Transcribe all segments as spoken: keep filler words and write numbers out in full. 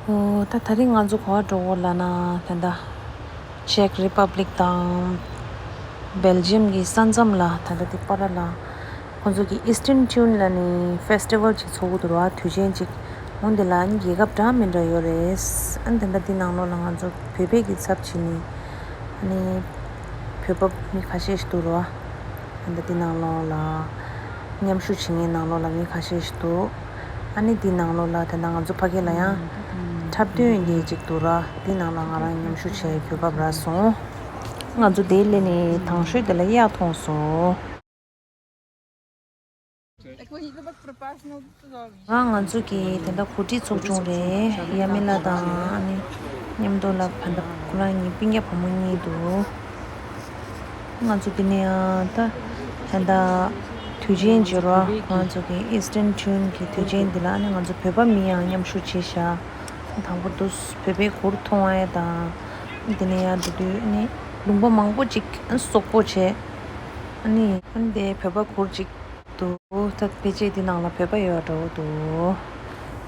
ཨོ། ད་དེ་རིང་ང་ཚོ་ག་པར་འགྲོ་གི་ཡོད་ལབ་ན། ད་ལྟ་ཅེག་རི་པབ་ལིག་དང་སྦེལ་ཇི་ཡམ་གྱི་ས་མཚམས་ལ། ད་ལྟ་དེ་པར་ལ་ཁོང་ཚོ་གི་ཨིས་ཊརན་ཊུན་ལབ་ནས་ཕེ་སི་ཊི་ཝལ་ཅིག་ཚོགས་ཀྱི་འདུག་ར། དུས་ཆེན་ཅིག་འོ་འདི་ལ་ཨ་ནི་རྒྱལ་ཁབ་འདྲ་མི་འདྲ་ཡོད་རེད། ཨ་ནི་ད་ལྟ་འདི་ནང་ལོགས་ལ་ང་ཚོ་བོད་པའི་གི་ཚབ་བྱས་ནས་ཨ་ནི་བོད་པ་མི་ཁ་ཤས་ཤིག་འདུག་ར། ད་ལྟ་འདི་ནང་ལོགས་ལ་མཉམ་ཞུགས་བྱེད་མཁན་ནང་ལོགས་ལ་མི་ཁ་ཤས་ཤིག་འདུག་ཨ་ནི་འདི་ནང་ལོགས་ལ་ད་ལྟ་ང་ཚོ་ཕ་གི་ལ་ཡང་འཁྲབ་སྟོན་འདི་ཅིག་འདུག་ར། འདི་ནང་ལ་ང་རང་མཉམ་ཞུགས་བྱེད་གོ་སྐབས་རག་སོང་། ང་ཚོ་དེ་སླེབས་ནས་དང་ཤོས་དེ་ལ་གཡག་མཐོང་སོང་། ང་ང་ཚོ་གི་དེ་འདྲ་གོ་སྒྲིག་ཚོགས་ཆུང་རེད། ཡ་མི་ལ་དང་ཨ་ནི་མཉམ་དུ་ལ་ཕན་ཐོགས་ཁོ་རང་གཉིས་སྤུན་ཀྱག་བུ་མོ་གཉིས་འདུག་ང་ཚོ་དེ་ནས་ཡང་ད་ད་ལྟ་དུས་ཆེན་འབྱོར་བ། ང་ཚོ་གི་ཨིས་ཊརན་ཊུན་གྱི་དུས་ཆེན་འདི་ལ་ཨ་ནི་ང་ཚོ་བོད་པ་མི་ཡང་མཉམ་ཞུགས་བྱས་ཤག་དང་པོ་དུས་བོད་པའི་གུར་མཐོང་བ་དང་། དེ་ནས་ཡང་འགྲོ་དུས་ཨ་ནི་ལུང་པ་མང་པོ་ཅིག་ཨ་ནི་སོག་པོ་བྱས། ཨ་ནི་ཨ་ནི་དེ་བོད་པ་གུར་ཅིག་འདུག་ད་ཕལ་ཆེར་འདི་ནང་ལ་བོད་པ་ཡོད་འདྲ་བོ་འདུག་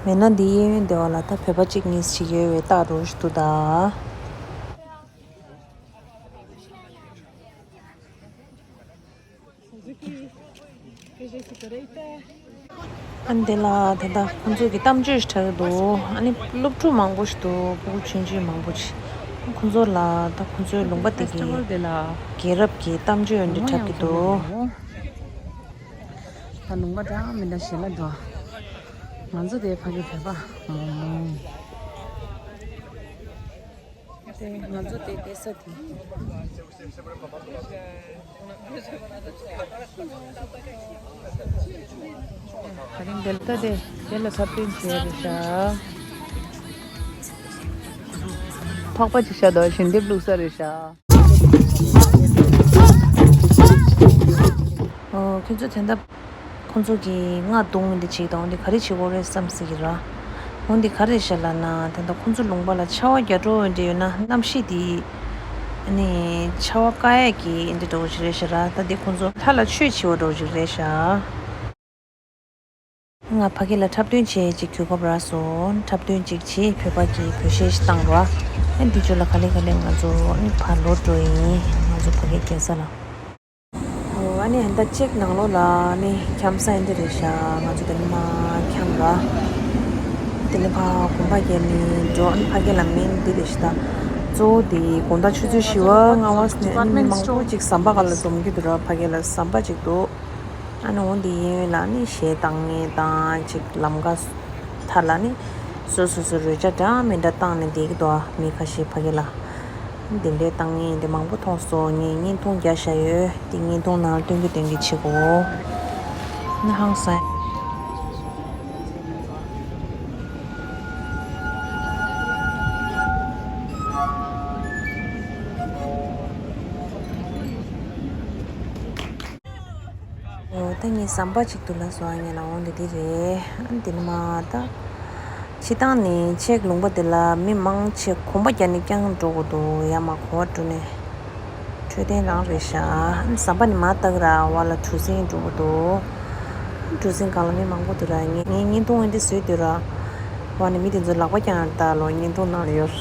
མེད་ན་འདི་གཡས་གཡོན་དེ་བ་ལ་ད་བོད་པ་གཅིག་གཉིས་ཤིག་ཡོད་པའི་རྟགས་འདྲ་བོ་ཞིག་འདུག་ད། ཨ་ནི་དེ་ལ་ད་ལྟ་ཁོང་ཚོས་ཀྱི་གཏམ་བརྗོད་ཞིག་གྲགས་ཀྱི་འདུག་ཨ་ནི་སློབ་ཕྲུག་མང་པོ་ཞིག་འདུག་སྤུ་གུ་ཆུང་ཆུང་མང་པོ་ཞིག་ཁོང་ཚོ་ལ་ད་ཁོང་ཚོའི་ལུང་པ་དེ་གའི་ཕེ་སི་ཊི་ཝལ་དེ་ལ་རྒྱལ་རབས་ཀྱི་གཏམ་བརྗོད་འདི་འཁྲབ་ཀྱི་འདུག་ད་ལུང་པ་འདྲ་མི་འདྲ་ཞིག་ལ་འགྲོ། ང་ཚོ་དེ་ཕ་གི་བོད་པ་མོ་མོ། དེ་ང་ཚོ་དེ་བསྡད་ས་དེ། ད་རིང་དེ་ལྟ་དེ་དེ་ལ་འཁྲབ་སྟོན་བྱས་རེད་ཤག་ཕག་པ་ཅིག་ཤ་དོ་ཞིང་འདེབས་བླུགས་ས་རེད་ཤག་ཨོ། ཁྱོད་ཚོ་དེ་འདྲ། ཁོང་ཚོ་གིས་རྔ་བརྡུངས་འདི་བྱེད་དང་འདི་ག་རེ་བྱེད་དགོས་རེད་བསམ་སྲིད་ཀྱི་ར། འོ་འདི་ག་རེ་ཤག་ལབ་ན། ད་ལྟ་ཁོང་ཚོ་ལུང་པ་ལ་ཆར་པ་རྒྱག་འགྲོ་འདི་ཡོད་ན་གནམ་གཤིས་འདི་ཨ་ནི་ཆར་པ་བཀག་ཡས་ཀྱི་འདི་འདྲ་བོ་ཞིག་རེད་ཤག་ར། ད་འདི་ཁོང་ཚོ་ལྷ་ལ་ཆོས་བྱེད་པ་འདྲ་བོ་ཞིག་རེད་ཤག་ང་ཕ་གི་ལ་འཁྲབ་སྟོན་བྱེད་ཅིག་གོ་སྐབས་རག་སོང་། འཁྲབ་སྟོན་ཅིག་བྱེད། བོད་པ་གི་བོད་གཞས་ཤིག་བཏང་ར། ཨ་འདི་ཚོ་ལ་ག་ལེ་ག་ལེ་ང་ཚོ་ཨ་ནི་ཕར་ལོག་འགྲོ་ཡིན། ང་ཚོ་ཕ་གི་རྒྱལ་ས་ལ། ཨོ། ཨ་ནི་ཧན་ད་ཅེག་ནང་ལོགས་ལ་ནི་འཁྱམ་ས་ཨ་འདི་རེད་ཤག་ང་ཚོ་དེ་ནས་མར་འཁྱམ་ར། དེ་ནས་ཕར་གོམ་པ་བརྒྱབ་ནས་འགྲོ། ཨ་ནི་ཕ་གི་ལ་མིང་འདི་རེད་ཤག་ད་གཙོ་བོ་དེ་དགོང་དག་ཆུ་ཚོད་བཞི་པ་ལྔ་པ་ནས་ཨ་ནི་མི་མང་པོ་ཅིག་ཟམ་པ་སྒང་ལ་འཛོམས་ཀྱི་འདུག་ར། ཕ་གི་ལ་ཟམ་པ་ཅིག་འདུག་ཨ་ནི་འོ་འདི་གཡས་གཡོན་ལ་ནི་གཞས་བཏང་མཁན་དང་ཅིག་ལམ་ཁ་མཐའ་ལ་ནི་སོ་སོ་སོ་རོལ་ཆ་འདྲ་མི་འདྲ་བཏང་ནས་བསྡད་ཀྱི་འདུག་ཨ་མི་ཁ་ཤས་ཕ་གི་ལ། འདི་འདྲའི་བཏང་མཁན་འདི་མང་པོ་མཐོང་སོང་། ངས་བརྙན་ཐུང་རྒྱག་བཞག་ཡོད། འདི་བརྙན་ཐུང་ནང་སྟོན་རྒྱུ་སྟོན་གྱི་བྱེད་དགོས། ནི་ཧང་སང་། ཨོ། ད་ངས་ཟམ་པ་ཅིག་ཏུ་ལ་སོང་། ངས་ལ་འོང་དེ་དེ་རེད། ཨ་དེ་ནི་མ་ད། སྤྱིར་བཏང་ནི་ཅེག་ལུང་པ་དེ་ལ་མི་མང་ཆེ་གོམ་པ་རྒྱག་ནས་རྐྱང་འགྲོ་དགོས་འདུག་ཡར་མར་གོ་བ་འགྲོ་ནས། འཕྲོད་བསྟེན་རང་རེད་ཤག་ཨ་ཟམ་པ་ནི་མ་ལྟ་གི་ར། བ་ལ་གྲུ་གཟིངས་འགྲོ་དགོས་འདུག་གྲུ་གཟིངས་སྒང་ལ་མི་མང་པོ་འདུག་ར། ངས་ངས་བརྙན་ཐུང་འདི་བཟོས་འདུག་ར། བ་ནི་མི་དེ་ཚོ་ལག་པ་རྐྱང་ལྟ་ལོ། བརྙན་ཐུང་ནང་ལ་ཡོད།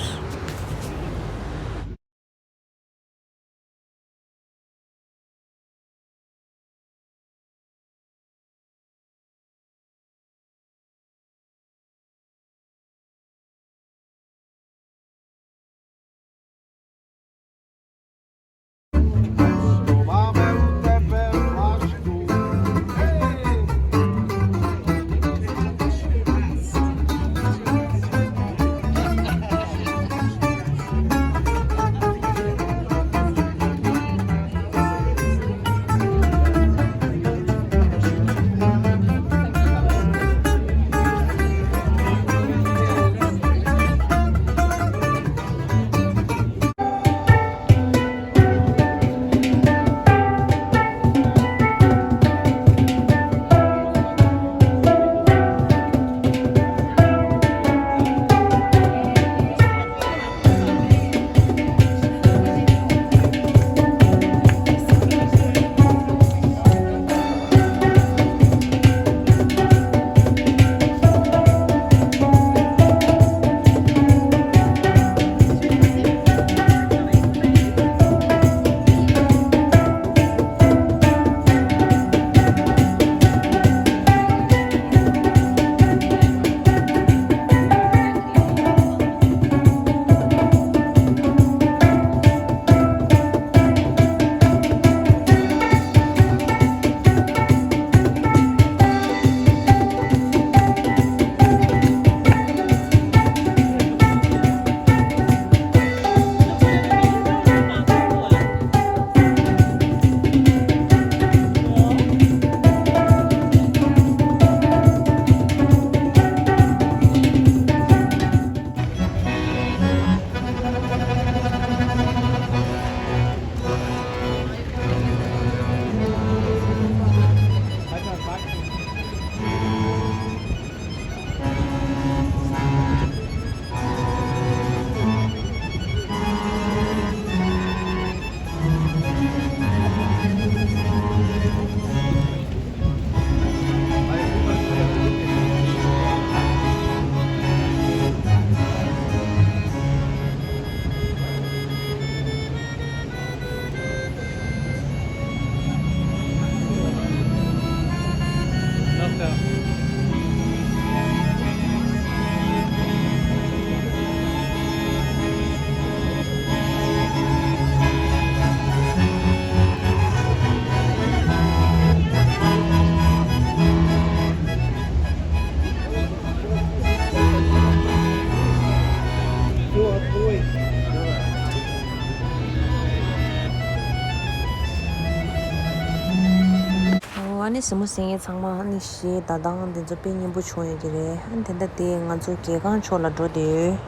ནི་གཟིགས་མོ་གཟིགས་མཁན་ཚང་མ་ནི་གཞས་བརྡ་དང་འདི་ཚོ་དཔེ་སྙན་པོ་བྱུང་ཡོད་ཀྱི་རེད། ཨ་ནི་དེ་འདྲ་དེ་ང་ཚོ་རྒྱལ་ཁང་ཕྱོགས་ལ་འགྲོ་བསྡད་ཡོད།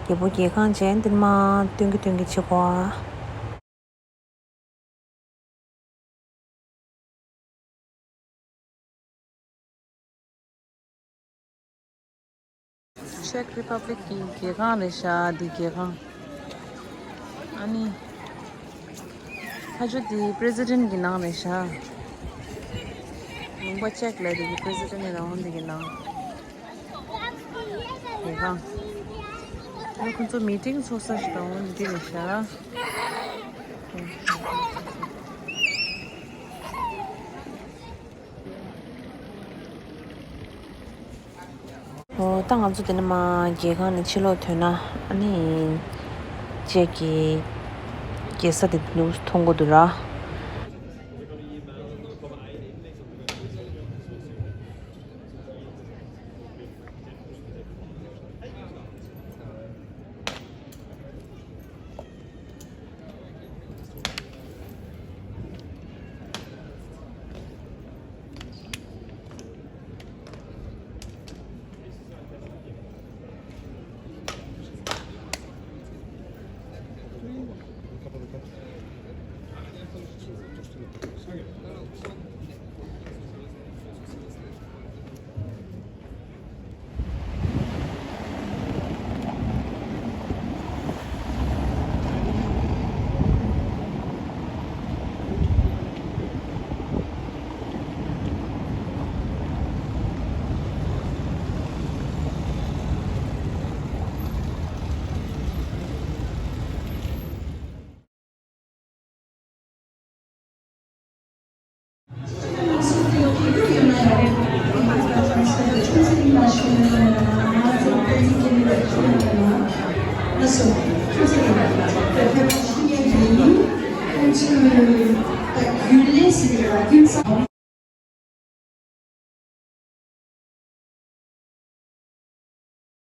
རྒྱལ་པོ་རྒྱལ་ཁང་བྱས་འདི་མ་སྟོན་གྱི་སྟོན་གྱི་ཆེ་གོ། ཅེག་རི་པབ་ལིག་གི་རྒྱལ་ཁང་རེད་ཤག་འདི་རྒྱལ་ཁང་། ཨ་ནི། ཁ་ཆུ་འདི་པི་རེ་སི་ཌེན་གྱི་ནང་རེད་ཤག་ལུང་པ་ཅེག་ལ་འདི་གི་པི་རེ་སི་ཌེན་ནི་རང་འདི་གི་ནང་། རྒྱལ་ཁང་། ཨ་ཁོ་ཚོ་མི་ཊིང་ཚོགས་ས་ཞིག་དང་འདི་རེད་ཤག་ཨོ། ད་ང་ཚོ་དེ་ནས་མར་རྒྱལ་ཁང་ནས་ཕྱིར་ལོག་ཐོན་ན་ཨ་ནི། ཅེག་གི་རྒྱལ་ས་དེ་ནུབ་མཐོང་གི་འདུག་ར།